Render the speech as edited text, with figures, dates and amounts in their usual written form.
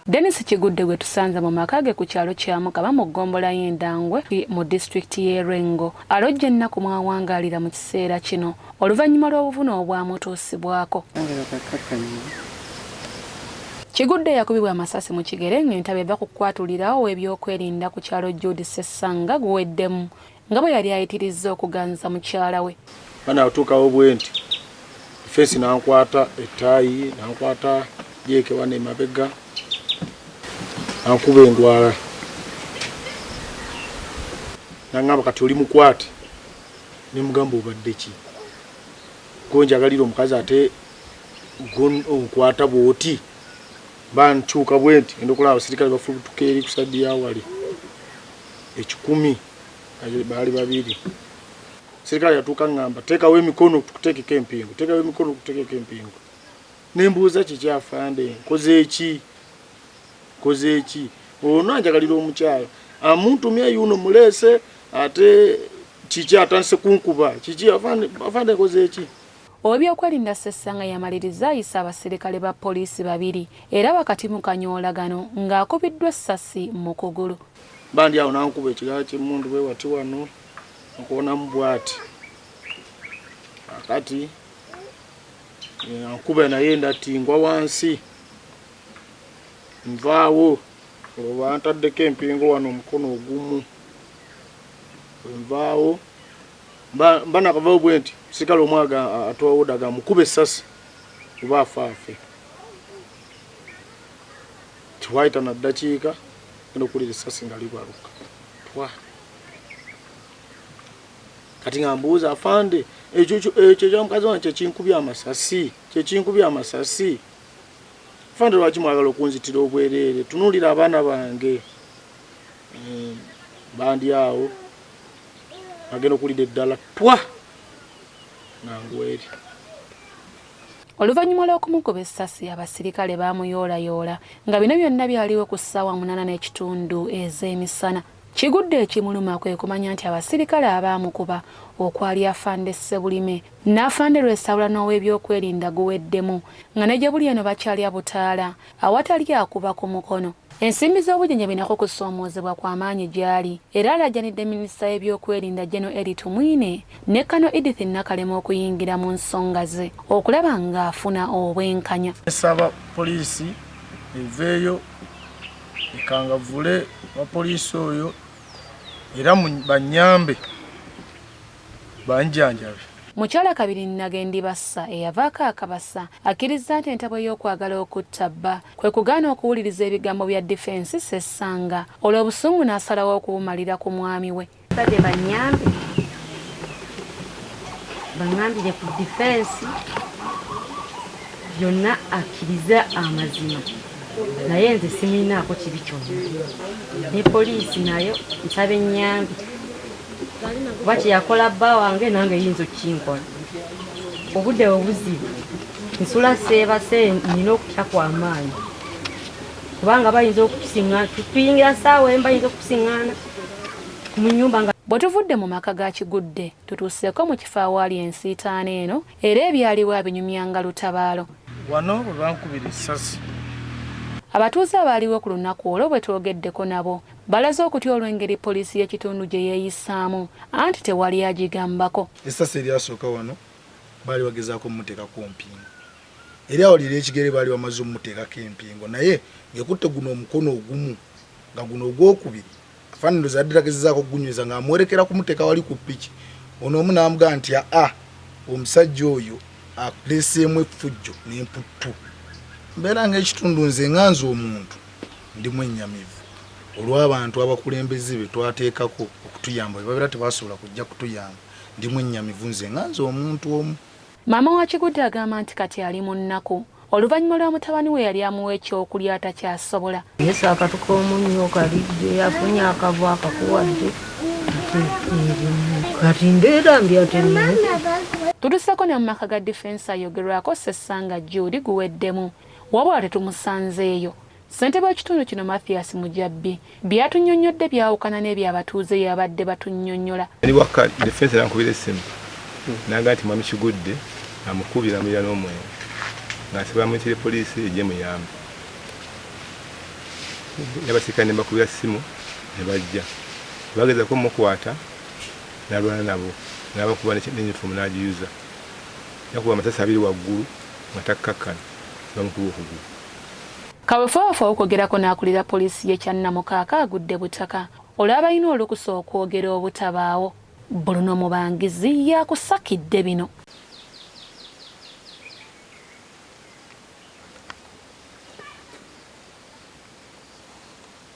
Denis Kigudde gwe tusanze mu maka ge ku kyalo Kyamukama mu ggombolola y'e Ndangwe mu disitulikiti y'e Lwengo alojja ennaku mw'awangaalira mu kiseera kino oluvannyuma lw'obuvune obwamutuusibwako. Kigudde yakubibwa amasasi mu kigere ng'entabo eva ku kukwatulira ow'ebyokwerinda ku kyalo Jude Ssessanga guweddemu nga bwe yali ayitirizza okuganza mukyala we. Bana atuukawo bwenti feesi nankwata ettaayi, nankwata jeeke wano emabega, nankuba endwala, nangamba kati oli mukwate. Nemugamba obadde ki, gonjagalira omukazi ate onkwata bwoti? Mba nkyuka bwenti ngenda okulaba abasirikale bafubutuka eri ku side yawali 100, baali babiri. Sirikale yatuuka ngamba teekawo emikono tukuteekeko empingu, teekawo emikono tukuteekeko empingu. Nembuuza kiki afande, nkoze eki, nkoze eki? Ono anjagalira omukyala amuntumye yuno muleese, ate kiki atandise kunkuba? Kiki afande, afande nkoze eki? Ow'ebyokwerinda Ssessanga yamaliriza ayise abasirikale ba poliisi babiri era wakati mu kanyoolagano ng'akubiddwa essasi mu kugulu. Bandi awo nankuba ekigala ky'emmundu bwe wati wano nkubonamu bwati, akati ankuba naye ndatingwa wansi nvaawo, olwo bantaddeko empingu wano omukono ogumu, nvaawo mba nakavaawo bwe nti sirikale omu atwawodaga mukuba essasi oba afaafe. Tiwayita na ddakiika genda okuwulira essasi nga libaluka twa. Kati nga mbuuza afande, ekyo ekyomukazi wange kyekinkubya amasasi, kyekinkubya amasasi? Afande lwaki mwagala okunzitira obwereere? Tunuulira abaana bange. Bandi awo agenda okuwulira eddala twa nangweri. Oluvannyuma lw'okumukuba essasi abasirikale baamuyoolayoola nga bino byonna byaliwo ku ssaawa 8:30 ez'emisana. Kigudde ekimuluma kwe kumanya nti abasirikale abaamukuba okwali afande Ssebulime n'afande Lwesabula n'ow'ebyokwerinda guweddemu nga ne gye buli eno bakyalya butaala awatali akuba ku mukono. Ensimbi z'obujjanjabi nakwo kusoomoozebwa kwa maanyi gy'ali era alaajanidde minisita w'ebyokwerinda General Elly Tumwine ne Kano Edith Nakalema okuyingira mu nsonga ze okulaba ng'afuna obwenkanya. Nsaba poliisi eveeyo ekangavvule wa poliisi oyo era bannyambe banjanjabe. Mukyala Kabiri Nagendi Bassa eyavaako akabasa akkirizza nti entabwe y'okwagala okutta bba kwe kugaana okuwuliriza ebigambo bya difensi Ssessanga olwo obusungu n'asalawo okubumalira ku mwami we. Nsabye bannyambe baŋŋambire ku difensi byonna akkirize amazima, naye nze simulinaako kibi kyonna. Ne poliisi nayo nsaba ennyambe kuba kye yakola bba wange nange eyinza okukinkola. Obudde obuzibu nsula seebase, nina okutya kwa maanyi kubanga bayinza okutusiŋŋaana, tuyingira ssaawa emu bayinza okutusiŋŋaana mu nnyumba nga. Bwe tuvudde mu maka ga Kigudde tutuuseeko mu kifo awaali ensiitaano eno era ebyaliwo abinyumya nga lutabaalo. Wano bwe bankubira essasi. Abatuuze abaaliwo ku lunaku olwo bwe twogeddeko nabo balaze okutya olw'engeri poliisi y'ekitundu gye yeeyisaamu anti tewali agigambako. Essasi eryasooka wano baali bagezaako omuteekako mpingu, eri awo liri ekigere baali bamaze omuteekako empingu, naye ng'ekutte guno omukono ogumu nga guno ogwokubiri afaananiro zadde tagezezaako okugunyweza ng'amwerekera kumuteeka wali ku piki. Ono omu n'amugamba nti aa, omusajja oyo aleeseemu effujjo n'emputtu. Mbeera ng'ekitundu nze nga nze omuntu ndi mwennyamivu olw'abantu abakulembeze be twateekako okutuyamba bwe babeera tebasobola kujja kutuyamba. Ndi mwennyamivu nze nga nze omuntu omu. Maama wa Kigudde agamba nti kati ali mu nnaku oluvannyuma lwa mutabani we yali amuwa ekyokulya atakyasobola. Yesu akatuka omunnyo kalidde, afunye akavu akakuwadde, ate ebimu kati mbeera mbi ate nnyo. Tutuseeko ne mu maka ga difensi ayogerwako Ssessanga Jude guweddemu wabula tetumusanzeeyo. Ssentebe w'ekitundu kino Mathias Mujabbi by'atunnyonnyodde byawukana n'ebyo abatuuze bye babadde batunnyonnyola. Ndi waka defense nankubira essimu nanga nti mwami Kigudde amukubira amulira n'omwenge ng'asaba amuyitire poliisi ejje muyambe. N'abasirikale ne mbakubira ssimu ne bajja. Bagezaako omukwata n'alwana nabo n'abakuba n'yunifoomu n'agiyuza. Yakuba amasasi abiri waggulu nga takkakkana ne bamukuba okugulu. Kaweefube ow'okwogerako n'akulira poliisi y'e Kyannamukaaka agudde butaka olw'abalina olukusa okwogera obutabaawo. Bruno Mubangizi yakusakidde bino.